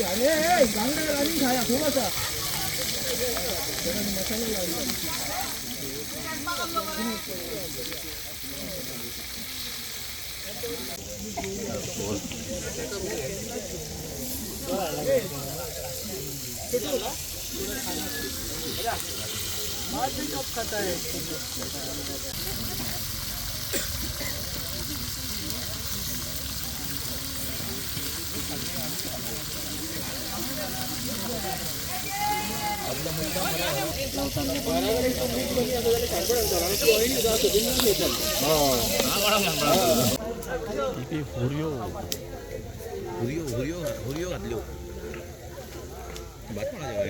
अरे बांगडे आनी खाया खूब आसा. हुरियो हुरियो हुरियो हुरियो घातल्यो भात कोणाचें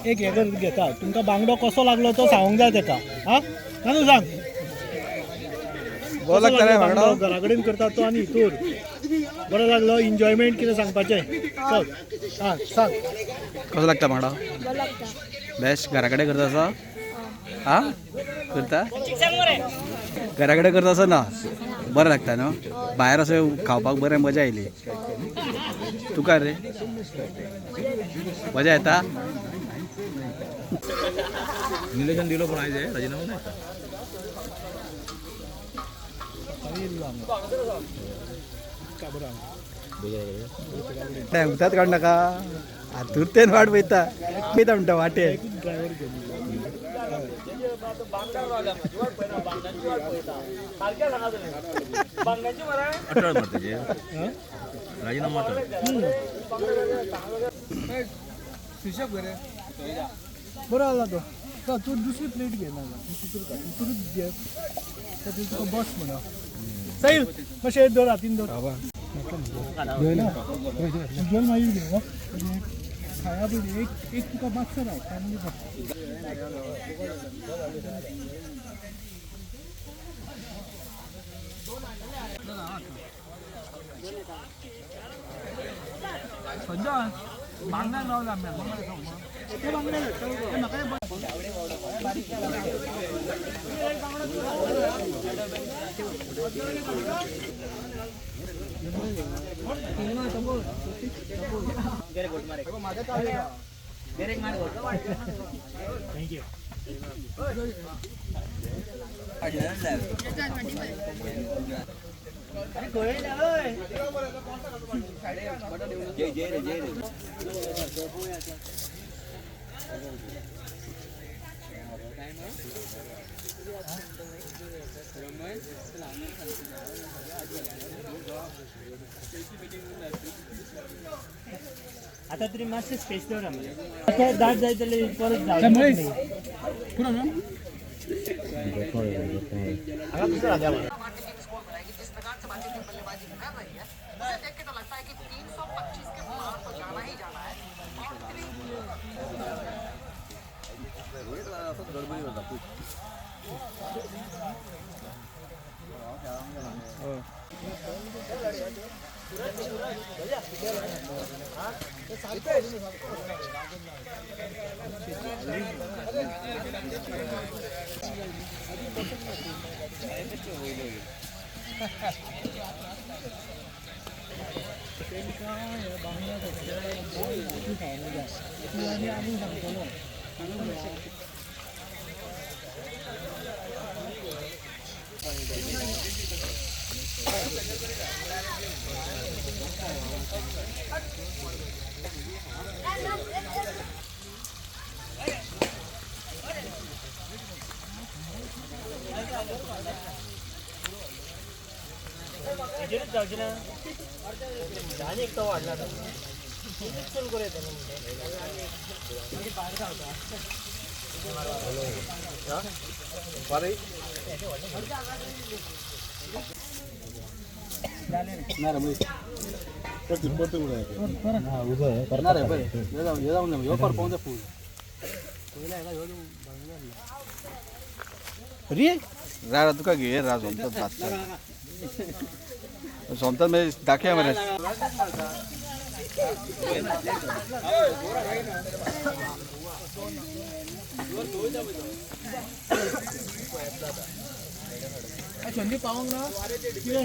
एक हे कर घेता तुमकां बांगडो कसो लागलो तो सांगूंक जाय तेका. हा नानू सांग. बरो लागता रे बांगडो. घरा कडेन करता तो आनी हितूर बरो लागलो. एन्जॉयमेंट कितें सांगपाचें चल हा सांग. कसो लागता बांगडो? बेस्ट. घरा कडेन करता असो? हा करता घरा कडेन करता असो ना बरें लागता न्हू? भायर असो खावपाक बरें मजा आयली. तुका रे मजा येता? निलेशान दिलो पण आयज राजीनामो नाही. उतात काडू नाका आतुरतेन वाट पळयता पळयता म्हणटा वाटे. ड्रायव्हर घेवन अटळ मरे तेजे राजीनामो अटळ. बरो आला तो. चल तूं दुसरी प्लेट घे ना हितूर काड हितूरूच घे तातूंत तुका बस म्हणा. साहिल मातशें दवर हातीन दवर. घेवन मागीर घे. खाया पयलीं एक एक तुका मातसो राव काय मागीर बस. आता तरी मातशें स्पेस दवरा मरे. आता दाट जाय जाल्यार परत जावचें न्ही. जिस प्रकार से भारतीय टीम बल्लेबाजी कर रही है उसे देख के तो लगता है कि 325 के पार तो जाना ही जाना है. और इतनी हेजेरूच जावचें ना. आनी एक तो वाडला तो. चल करूं येता न्हू मागीर भायर गावता. रे राव तुका घे राव सोमतो भात. सोमता मागीर दाखया मरे. संदीप पावंक ना कितें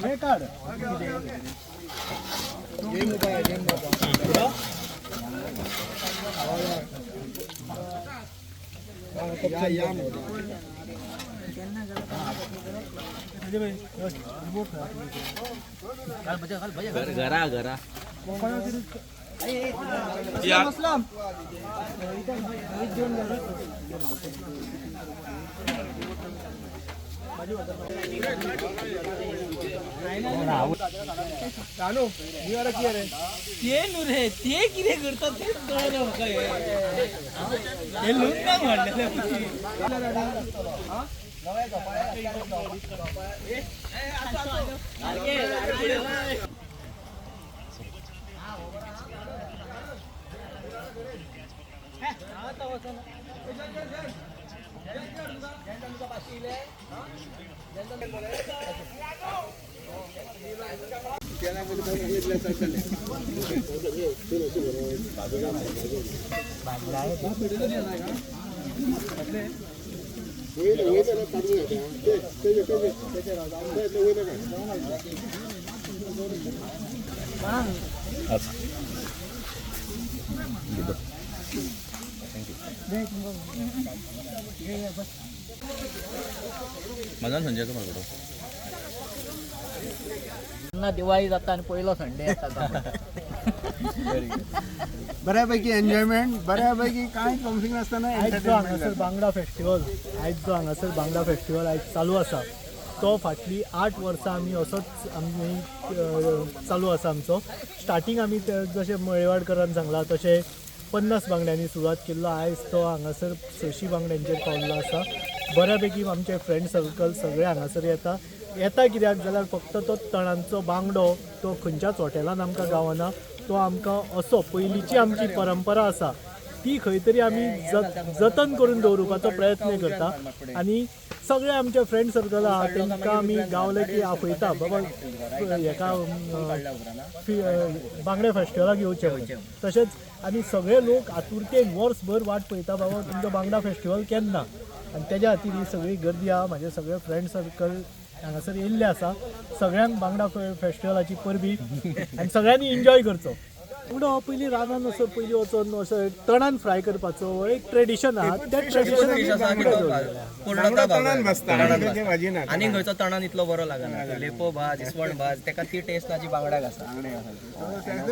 हे काढ. घरा घरा ते न्हू रे, ते कितें करता तेच कळना म्हाका. हे लुंगांक हाडलेले. माझा संजयचो मारतो. ना दिवाळी जाता आनी पयलो संडे येता. बऱ्यापैकी एन्जॉयमेंट, बऱ्यापैकी कांय कॉम्प्लेन नासतना. आयज जो हांगासर बांगडा फेस्टिवल, आयज जो हांगासर बांगडा फेस्टिवल आयज चालू आसा तो फाटलीं 8 वर्सां आमी असोच आमी चालू आसा आमचो. स्टार्टींग आमी जशें मळेवाडकरान सांगलां तशें 50 बांगड्यांनी सुरवात केल्लो. आयज तो हांगासर 600 बांगड्यांचेर पावल्लो आसा. बऱ्यापैकी आमचे फ्रेंड सर्कल सगळे हांगासर येता. येता कित्याक जाल्यार फक्त तो तणांचो बांगडो तो खंयच्याच हॉटेलान आमकां गावना. तो आमकां असो पयलींची आमची परंपरा आसा ती खंय तरी आमी जतन करून दवरुपाचो प्रयत्न करता. आनी सगळे आमचे फ्रेंड सर्कल आहा तांकां आमी गावले की आपयता, बाबा हेका बांगडे फेस्टिवलाक येवचें. तशेंच आनी सगळे लोक आतुरतेन वर्सभर वाट पळयता, बाबा तुमचो बांगडा फेस्टिवल केन्ना. आनी तेज्या खातीर ही सगळी गर्दी आहा. म्हाजे सगळे फ्रेंड सर्कल हांगासर येयल्ले आसा. सगळ्यांक बांगडा फेस्टिवलाची परबी आनी सगळ्यांनी एन्जॉय करचो. बांगडो पयलीं रानान असो पयलीं वचोन असो तणान फ्राय करपाचो एक ट्रेडिशन आहा. तें ट्रेडिशन आनी खंयचो तणान इतलो बरो लागना. लेपो भाज, इसवण भाज, तेका ती टेस्ट ना जी बांगड्याक आसा.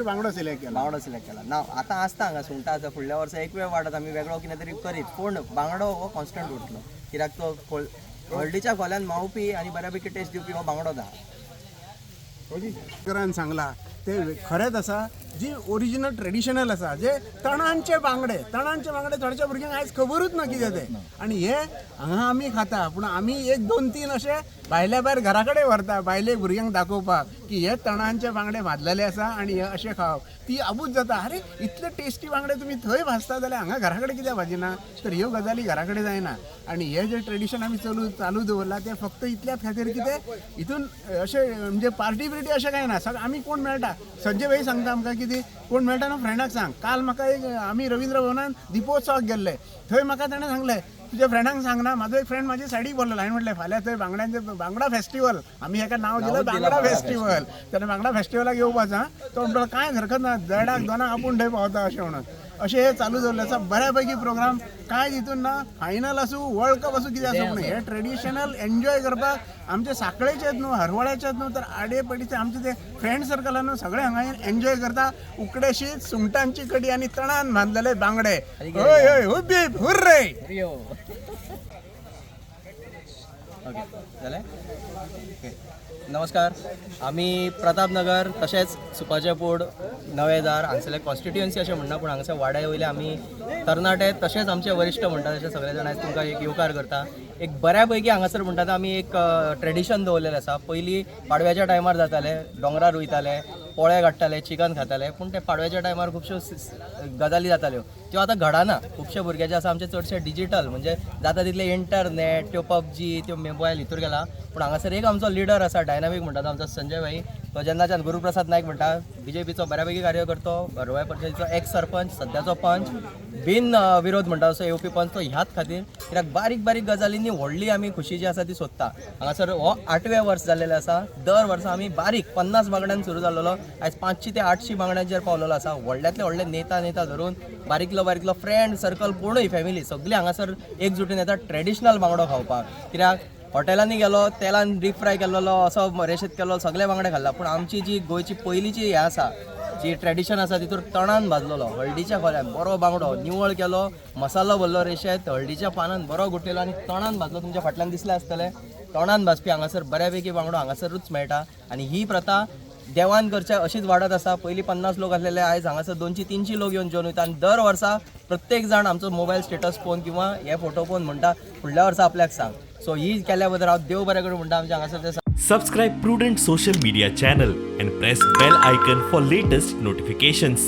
बांगडो सिलेक्ट केला, बांगडो सिलेक्ट केला ना. आतां आसता हांगा सुंगटां आसा, फुडल्या वर्सा एक वेळ वाडत आमी वेगळो कितें तरी करीत, पूण बांगडो हो कॉन्स्टंट उरतलो कित्याक तो हळदीच्या खोल्यान मावपी आनी बऱ्यापैकी टेस्ट दिवपी हो बांगडो आहा. करान सांगला ते खरेंच आसा. जी ओरिजिनल ट्रेडिशनल आसा, जे तणांचे बांगडे, तणांचे बांगडे थोड्याच्या भुरग्यांक आयज खबरूच ना कितें तें. आनी हे हांगा आमी खाता, पूण आमी 1 2 3 अशे भायल्या भायर घरा कडेन व्हरता भायले भुरग्यांक दाखोवपाक की हे तणांचे बांगडे भाजलेले आसा आनी हे अशे खावप. ती आबूज जाता, आरे इतले टेस्टी बांगडे तुमी थंय भाजता जाल्यार हांगा घरा कडेन कित्याक भाजिना. तर ह्यो गजाली घरा कडेन जायना. आनी हे जे ट्रेडिशन आमी चालू दवरलां तें फक्त इतल्याच खातीर कितें हितून अशें म्हणजे पार्टी बिर्टी अशें कांय ना. सगळें आमी कोण मेळटा संजय भाई सांगता आमकां कितें कोण मेळटा न्हू फ्रेंडाक सांग. काल म्हाका एक आमी रवींद्र भवनान दिपोत्सवाक गेल्ले, थंय म्हाका ताणें सांगलें तुज्या फ्रेंडांक सांगना. म्हाजो एक फ्रेंड म्हाजे सायडीक बसलेलो, हांवें म्हटलें फाल्यां थंय बांगड्यांचे बांगडा फेस्टिवल, आमी हेका नांव दिलां बांगडा फेस्टिवल, तेन्ना बांगडा फेस्टिवलाक येवपाचो. आं तो म्हणटलो कांय हरकत ना, 1.5 2 आपूण थंय पावता अशें म्हणून. अशें हे चालू दवरलें आसा. बऱ्यापैकी प्रोग्राम कांय हितून ना, फायनल आसूं वर्ल्ड कप आसूं कितें आसूं, पूण हे ट्रेडिशनल एन्जॉय करपाक आमचे साखळेचेच न्हू, हरवळ्याचेच न्हू, तर आडे पडीचे आमचे ते फ्रेंड सर्कलान न्हू सगळे हांगा एन्जॉय करता. उकडे शीत, सुंगटांची कडी आनी तणान बांदलेले बांगडे. हय हय हुबीप हुर्रे. ओके जालें. ओके. नमस्कार. आमी प्रतापनगर तशेंच सुपाचें पोड नवेदार हांगसरले कॉन्स्टिट्युएन्सी अशें म्हणना, पूण हांगसर वाड्या वयले आमी तरणाटे तशेंच आमचे वरिश्ठ म्हणटा तशें सगळे जाण आयज तुमकां एक येवकार करता. एक बऱ्या पैकी हांगासर म्हणटा आमी एक ट्रेडिशन दवरलेलें आसा. पयलीं पाडव्याच्या टायमार जाताले, दोंगरार वयताले, पोळे काडटाले, चिकन खाताले, पूण ते पाडव्याच्या टायमार खुबश्यो गजाली जाताल्यो त्यो आतां घडना. खुबशे भुरगे जे आसा आमचे चडशे डिजीटल, म्हणजे जाता तितले इंटरनेट, त्यो पबजी, त्यो मोबायल हितूर गेला. पूण हांगासर एक आमचो लिडर आसा, डायनामीक म्हणटा तो आमचो संजय भाई, तो जेन्नाच्यान गुरुप्रसाद नायक म्हणटा, बीजेपीचो बऱ्यापैकी कार्यकर्तो, हरवळ्या परिशदेचो एक्स सरपंच, सद्याचो पंच, बिन विरोध म्हणटा तसो येवपी पंच, तो ह्याच खातीर कित्याक बारीक बारीक गजालींनी व्हडली आमी खुशी जी आसा ती सोदता. हांगासर हो 8वें वर्स जाल्लेलें आसा. दर वर्सा आमी बारीक 50 बांगड्यान सुरू जाल्लो, आयज 500 ते 800 बांगड्यांचेर पावलेलो आसा. व्हडल्यांतले व्हडले नेता नेता धरून बारीकलो बारीकलो फ्रेंड सर्कल कोणूय फॅमिली सगळी हांगासर एकजुटीन येता ट्रेडिशनल बांगडो खावपाक. कित्याक हॉटेलांनी गेलो, तेलान डीप फ्राय केल्लो, असो रेशेद केल्लो, सगळे बांगडे खाल्ला, पूण आमची जी गोंयची पयलींची हें आसा, जी ट्रेडिशन आसा, तितूर तणान भाजलेलो हळदीच्या खोल्यान बरो बांगडो निवळ केलो, मसालो भरलो रेशेद, हळदीच्या पानान बरो गुठयलो आनी तणान भाजलो. तुमच्या फाटल्यान दिसलें आसतलें, तणान भाजपी हांगासर बऱ्यापैकी बांगडो हांगासरूच मेळटा. आनी ही प्रथा देवान करच्या अशीच वाडत आसा. पयलीं 50 लोक आसलेले, आयज हांगासर 200-300 लोक येवन जेवन वयता. आनी दर वर्सा प्रत्येक जाण आमचो मोबायल स्टेटस पळोवन किंवा हे फोटो पळोवन म्हणटा फुडल्या वर्सा आपल्याक सांग. सो ही केल्या बद्दल हांव देव बरें करूं म्हणटा आमच्या हांगासर ते Subscribe Prudent Social Media channel and press bell icon for latest notifications.